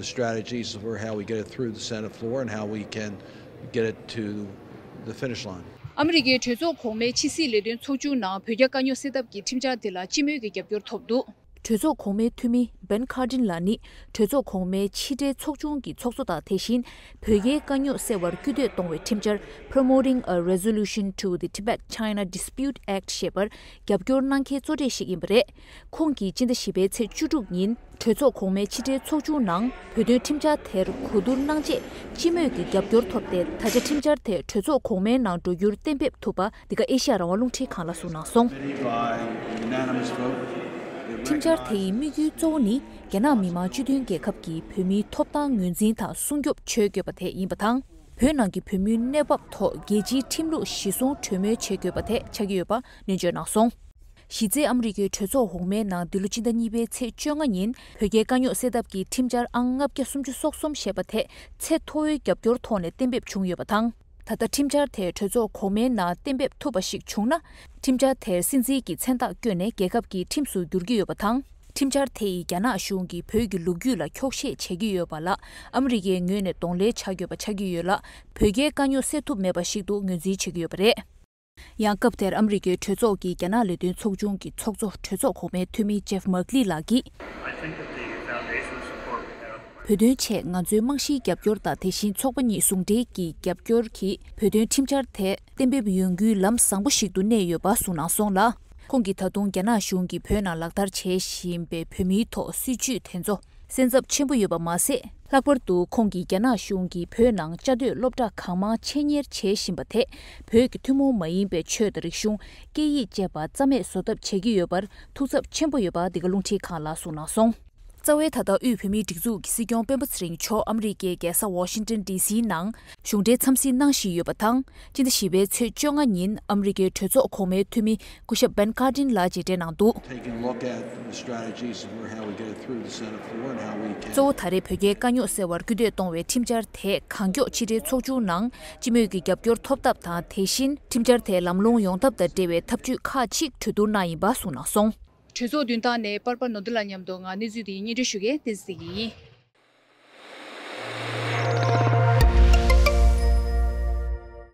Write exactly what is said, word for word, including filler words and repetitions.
Strategies for how we get it through the Senate floor and how we can get it to the finish line. ཨ་མི་རི་ཀའི་གྲོས་ཚོགས་གོང་མའི་ཕྱི་སྲིད་ལས་དོན་ཚོགས་ཆུང་ནང་བོད་རྒྱ་དཀའ་རྙོག་སེལ་ཐབས་ཀྱི་ཁྲིམས་འཆར་དེ་ལ་སྤྱི་མོས་ཀྱི་རྒྱབ་སྐྱོར་ཐོབ་འདུག་གྲོས་ཚོགས་གོང་མའི་འཐུས་མི་Ben Cardin ལགས་ནི་གྲོས་ཚོགས་གོང་མའི་ཕྱི་འབྲེལ་ཚོགས་ཆུང་གི་ཚོགས་གཙོ་དང་དེ་བཞིན་བོད་རྒྱའི་དཀའ་རྙོག་སེལ་བར་སྐུལ་འདེད་གཏོང་བའི་ཁྲིམས་འཆར་Promoting a Resolution to the Tibet-China Dispute Act ཞེས་པར་རྒྱབ་སྐྱོར་གནང་མཁན་གཙོ་གྲས་ཤིག་ཡིན་པ་རེད། ཁོང་གིས་སྤྱི་ཟླ་བཞི་པའི་ཚེས་བཅུ་དྲུག་ཉིན་གྲོས་ཚོགས་གོང་མའི་ཕྱི་འབྲེལ་ཚོགས་ཆུང་ནང་བོད་དོན་ཁྲིམས་འཆར་དེར་གོ་བསྡུར་གནང་རྗེས་སྤྱི་མོས་ཀྱི་རྒྱབ་སྐྱོར་ཐོབ་སྟེ་ད་ཆ་ཁྲིམས་འཆར་དེ་གྲོས་ཚོགས་གོང་མའི་ནང་འགྲོ་རྒྱུར་གཏན་འབེབས་ཐུབ་པ་འདི་ག་ཨེ་ཤ་ཡ་རང་དབང་རླུང་འཕྲིན་ཁང་ལ་གསུངས་གནང་སོང་། Committee by unanimous vote. It ཁྲིམས་འཆར་དེ་ཡི་དམིགས་ཡུལ་གཙོ་བོ་ནི་རྒྱ་ནག་མི་དམངས་སྤྱི་མཐུན་རྒྱལ་ཁབ་ཀྱི་བོད་མིའི་ཐོབ་ཐང་ངོས་འཛིན་དང་སྲུང་སྐྱོབ་བྱེད་དགོས་པ་དེ་ཡིན་པ་དང་། བོད་ནང་གི་བོད་མིའི་གནས་བབ་ཐོག་རྒྱལ་སྤྱིའི་ཁྲིམས་ལུགས་གཞིར་བཟུང་གྲོས་མོལ་བྱེད་དགོས་པ་དེ་ཆགས་ཀྱི་ཡོད་པ་སྣོན་བརྗོད་གནང་སོང་། གཞི་རྩའི་ཨ་མི་རི་ཀའི་གྲོས་ཚོགས་འོག་མའི་ནང་འདི་ལོ་སྤྱི་ཟླ་གཉིས་པའི་ཚེས་བཅོ་ལྔ་ཉིན་བོད་རྒྱའི་དཀའ་རྙོག་སེལ་ཐབས་ཀྱི་ཁྲིམས་འཆར་ཨང་ལྔ་བརྒྱ་སུམ་ཅུ་སོ་གསུམ་ཞེས་པ་དེ་ཚད་མཐོ་བོའི་རྒྱབ་སྐྱོར་ཐོག་ནས་གཏན་འབེབས་བྱུང་ཡོད་པ་དང་། ད་ལྟ་ཁྲིམས་འཆར་དེ་གྲོས་ཚོགས་གོང་མའི་ནང་གཏན་འབེབས་ཐུབ་པ་ཞིག་བྱུང་ན། ཁྲིམས་འཆར་དེར་སྲིད་འཛིན་གྱི་མཚན་རྟགས་བསྐྱོན་ནས་རྒྱལ་ཁབ་ཀྱི་ཁྲིམས་སུ་འགྱུར་གྱི་ཡོད་པ་དང་། ཁྲིམས་འཆར་དེ་ཡིས་རྒྱ་ནག་གཞུང་གིས་བོད་ཀྱི་ལོ་རྒྱུས་ལ་འཁྱོག་བཤད་བྱེད་ཀྱི་ཡོད་པ་ལ་ཨ་མི་རི་ཀའི་ངོས་ནས་གདོང་ལེན་བྱ་དགོས་པ་ཆགས་ཀྱི་ཡོད་ལ། བོད་རྒྱའི་དཀའ་རྙོག་སེལ་ཐུབ་མེད་པ་ཞིག་ཏུ་ངོས་འཛིན་བྱེད་ཀྱི་ཡོད་པ་རེད། ཡང་སྐབས་དེར་ཨ་མི་རི་ཀའི་གྲོས་ཚོགས་ཀྱི་རྒྱ་ནག་ལས་དོན་ཚོགས་ཆུང་གི་ཚོགས་གཙོ་གྲོས་ཚོགས་གོང་མའི་འཐུས་མི་Jeff Merkley ལགས་ཀྱིས། I think that the foundational support བོད་དོན་ཆེད་ང་ཚོའི་རྨང་གཞིའི་རྒྱབ་སྐྱོར་དང་དེ་བཞིན་ཚོགས་པ་གཉིས་ཟུང་འབྲེལ་གྱི་རྒྱབ་སྐྱོར་གྱིས་བོད་དོན་ཁྲིམས་འཆར་དེ་གཏན་འབེབས་ཡོང་རྒྱུའི་ལམ་བཟང་པོ་ཞིག་ཏུ་གནས་ཡོད་པ་གསུངས་གནང་སོང་ལ། ཁོང་གིས་ད་དུང་རྒྱ་ནག་གཞུང་གིས་བོད་ནང་ལག་བསྟར་བྱེད་བཞིན་པའི་བོད་མིའི་ཐོག་སྲིད་བྱུས་དེ་ཚོ་སེམས་འཚབ་ཆེན་པོ་ཡོད་པ་མ་ཟད། ལྷག་པར་དུ་ཁོང་གིས་རྒྱ་ནག་གཞུང་གིས་བོད་ནང་བཅའ་སྡོད་སློབ་གྲྭ་གང་མང་ཆེད་གཉེར་བྱེད་བཞིན་པ་དེས་བོད་ཀྱི་ཐུན་མོང་མ་ཡིན་པའི་ཆོས་དང་རིག་གཞུང་། སྐད་ཡིག་བཅས་པ་རྩ་མེད་བཟོ་ཐབས་བྱེད་ཀྱི་ཡོད་པར་ཐུགས་འཚབ་ཆེན་པོ་ཡོད་པ་འདི་ག་རླུང་འཕྲིན་ཁང་ལ་གསུངས་གནང་སོང་། རྩ་བའི་ད་ལྟ་དབུས་བོད་མིའི་སྒྲིག་འཛུགས་ཀྱི་སྲིད་སྐྱོང་སྤེན་པ་ཚེ་རིང་མཆོག་ཨ་མི་རི་ཀའི་རྒྱལ་ས་ཝ་ཤིང་ཏན་ཌི་སི་ནང་གཞུང་འབྲེལ་འཚམས་གཟིགས་གནང་བཞིན་ཡོད་པ་དང་། སྤྱི་ཟླ་བཞི་པའི་ཚེས་བཅོ་ལྔ་ཉིན་ཨ་མི་རི་ཀའི་གྲོས་ཚོགས་གོང་མའི་འཐུས་མི་སྐུ་ཞབས་Ben Cardin ལགས་མཇལ་འཕྲད་གནང་འདུག Taking a look at the strategies for how we get it through the Senate floor and how we can གཙོ་བོ་ད་རེས་བོད་རྒྱའི་དཀའ་རྙོག་སེལ་བར་སྐུལ་འདེད་གཏོང་བའི་ཁྲིམས་འཆར་དེ་གང་མགྱོགས་ཕྱི་འབྲེལ་ཚོགས་ཆུང་ནང་སྤྱི་མོས་ཀྱི་རྒྱབ་སྐྱོར་ཐོབ་ཐབས་དང་། དེ་བཞིན་ཁྲིམས་འཆར་དེ་ལམ་ལྷོང་ཡོང་ཐབས་དང་འབྲེལ་བའི་ཐབས་ཇུས་ཁག་ཅིག་གྲོས་བསྡུར་གནང་ཡིན་པ་གསུངས་གནང་སོང་། གྲོས་ཚོགས་མདུན་ཐང་ནས་པར་པ་ནོར་བདེ་ལགས་མཉམ་དུ་ང་གནས་ཚུལ་འདི་སྙན་སྒྲོན་ཞུ་མཁན་བསྟན་འཛིན་ཡིན།